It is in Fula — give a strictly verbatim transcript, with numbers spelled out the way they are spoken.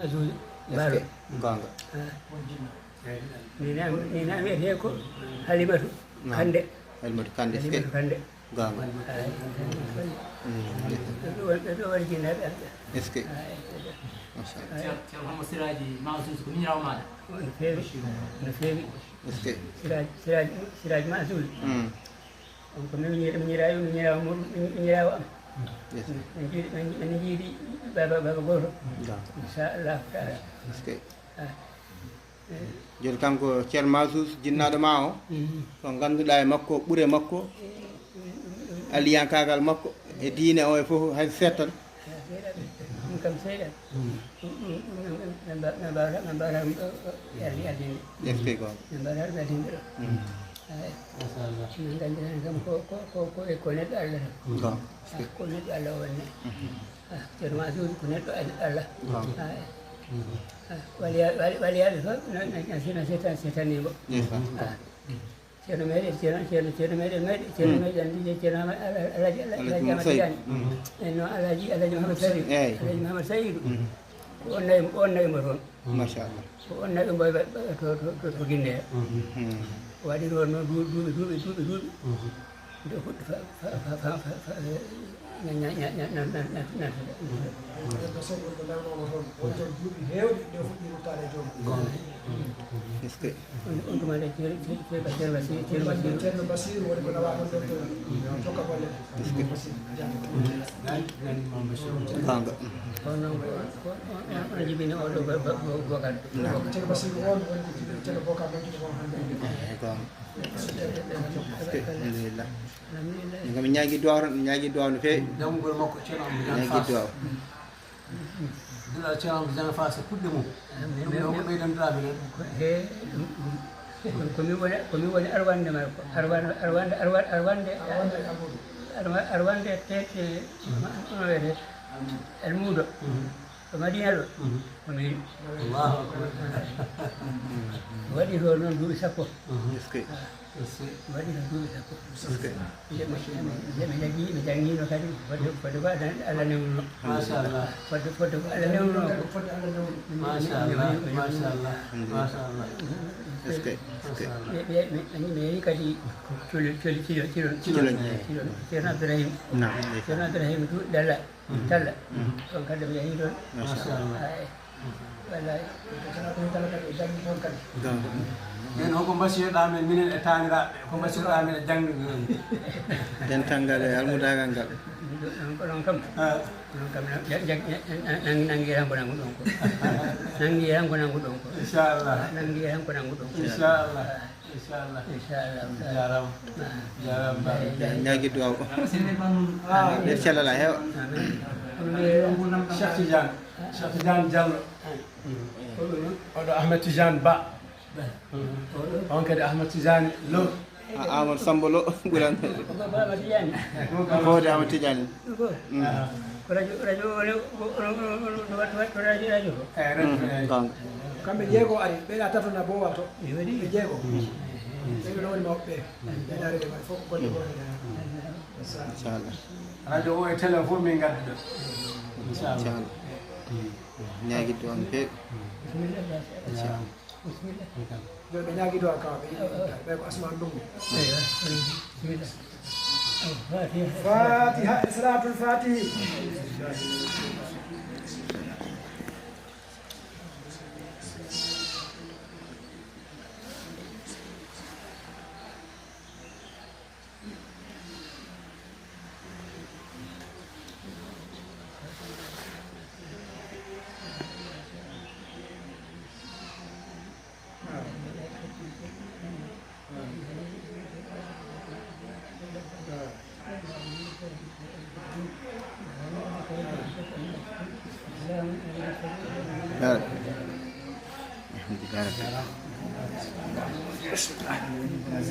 Mbaalo. Goonga. Ni na, ni na wiyetee ko Halimatu Kande. Halimatu Kande, est-ce que? Halimatu Kande. Goonga. Ɗo, ɗo, ɗo waɗi jinnaaɓe am ɓe. Est-ce que? Machallah. Ceerno, Ceerno Mouhamadou Siraaji Mansour ko miñiraawo maaɗa. No feewi, no feewi. Est-ce que? Siraaji, Siraaji, Siraaji Mansour. On ko miñiraawo, miñiraawo, miñiraawo mum, miñiraawo am. Min njiidi, min njiidi baaba, baaba gooto. Inchallahu taala. Est-ce que? Jooni kanko Ceerno Mansour, jinnaaɗo ma o, ko ngannduɗaa e makko, ɓure makko, aliyankaagal makko e diine o e fof, hay so seeɗa tan. Ɗum kam seeɗa. Ɗum, ɗum, ɗum, min mba-, min mbaawata, min mbaawata ɗum ɗo, ɗo, yaldi-, yaldinde. Est-ce que ko? Min mbaawata ɗum yaldinde ɗo. Machallah. Min nganndi tan kam ko, ko, ko, ko, ko neɗɗo Allah tan. Ko neɗɗo Allah o wonne. Ah, Ceerno Mansour ko neɗɗo Al-, Allah. Ah, waliya-, wali-, waliyaaɓe fof no, no, no, no seetan-, seetanii mbo. Ah, Ceerno meɗen, Ceerno, Ceerno, Ceerno meɗen, meɗen, Ceerno meɗen, Ceerno Ama-, Ala-, Alaaji, Ala-, Alaaji Ahmad Tidiane. En no Alaaji, Alaaji Mouhamed Saliou. Alaaji Mouhamed Saïdou. Ko on nawi, on nawi mo toon. Machallah. Ko on nawi mbo e ba-, ba-, to, to, to, to Guinée. Waɗi ɗoon noon duuɓi, duuɓi, duuɓi, duuɓi, duuɓi. Nde o fuɗɗi fa-, fa-, na-, na-, na-, na-, na-, na-, na-, Ɓen ko soɓɓude ko nawnoomo toon, won toon duuɓi heewɗi, nde o fuɗɗi ruttaade e joom mum. Est-ce que? On, on tuma nde Ceer-, Ceer-, Ceer-, Ceerno Basiiru, Ceerno Basiiru. Ceerno Basiiru woni ko nawaa toon ɗon, ɗon, jokka golle ɗe. Est-ce que? Basiiru, jaaraama. Goonga. Kono noon ko, ko, on, on, on jibini oo ɗoo bo-, bo-, bo-, Bokar. Naam. Ceerno Basiiru on woni ko jibini Ceerno Bokar, noon ko on hannde. Eey, goonga. Est-ce que? Alhamdulillah. Alhamdulillah. Min kam mi ñaagii duwaaw tan, mi ñaagii duwaaw no feewi. Damgol makko Ceerno Amadou Diagne Faas. Mi ñaagii duwaaw. Duɗal Ceerno Amadou Diagne Faas e kuɗɗe mum. Ɗum ɗo ko ɓeydantoɗaa mi tan. Ko, he, ɗum, ɗum. Ko, ko mi woni, ko mi woni arwande ma, ko arwande, arwande, arwa-, arwande, arwa-, arwande te, te, ma, no wiyetee? Almuudo. Mhm. Ko Madina ɗo. Mhm. Ko mi. Allahu akbar. Waɗi toon noon duuɓi sappo. Mhm. Est-ce que? Est-ce que? Waɗi toon duuɓi sappo. Est-ce que? Nde mi, nde mi jaggi, mi janngiino kadi. Fodde, fodde ko Allah, Allah newnuno. Machallah. Fodde, fodde ko Allah newnuno. Fodde Allah newnuno. Machallah, machallah, machallah. Est-ce que? Est-ce que? Ɓe, ɓe, mi, mi, mi yehi kadi Colo, Colo, Colo, Colo. Colo. Colo. Ceerno Abdourahim. Naam. Ceerno Abdourahim du-, Dalla. Mhm. Talla. Mhm. Ɗon kadi mi yahii ɗon. Machallah. Eey. Wallaahi. Kono ɗum kala kadi o janngi ɗon kadi. Ɗon. Nden hoko mbasiyɗaa men minen e taaniraaɓe? Ko mbasiyɗaa men e janngi ɗon? Dental ngal e almudaagal ngal. Ɗon ko ɗon kam. Ah. Ɗon kam na-, ja-, ja-, na-, na-, nangi, nangi tan ko nangu ɗon ko. Nangi tan ko nangu ɗon ko. Inchallah. Nangi tan ko nangu ɗon ko. Inchallah. Inchallah. Inchallah. Jaaraama. Ah. Jaaraama, Ba. Eey, eey. Ñaagi duwaaw. Ah. Nder cellal a heewa. Amin. Cheikh Tidiane. Cheikh Tidiane Diallo. Oɗo Ahmed Tidiane Ba. On kadi Ahmed Tidiane Lo. A, Amadou Samba Lo, ɓuran. Ko Ba-, Ba-, Ba Tidiane. Ko Ba-, Ba Tidiane. Ko. Mm. Ko radio, radio o, o, o, o, o, no waɗi, waɗi ko radio, radio ko. Eey, radio, eey. Goonga. Kamɓe jeego ari, ɓe ɗa tato na Bowal to. Ɓe waɗi. Ɓe jeego. Mm. Ɓe ɗo woni mawɓe ɓe. Ɓe ɗa rede maɓɓe fof ko golle gooto. Inchallah. Radio o e télé fof min ngadduɗo. Inchallah. Inchallah. Ñaagitto on feewi. Bisimilla. Inchallah. Bisimilla. Yo ɓe ñaagi duwaaw kaw ɓe yiɗi ɗum tawi. Ɓay ko Asmaan Ndungu. Eywa, bisimilla. Fatiha. Fatiha e Salaatul Fatihi. Alhamdulillah.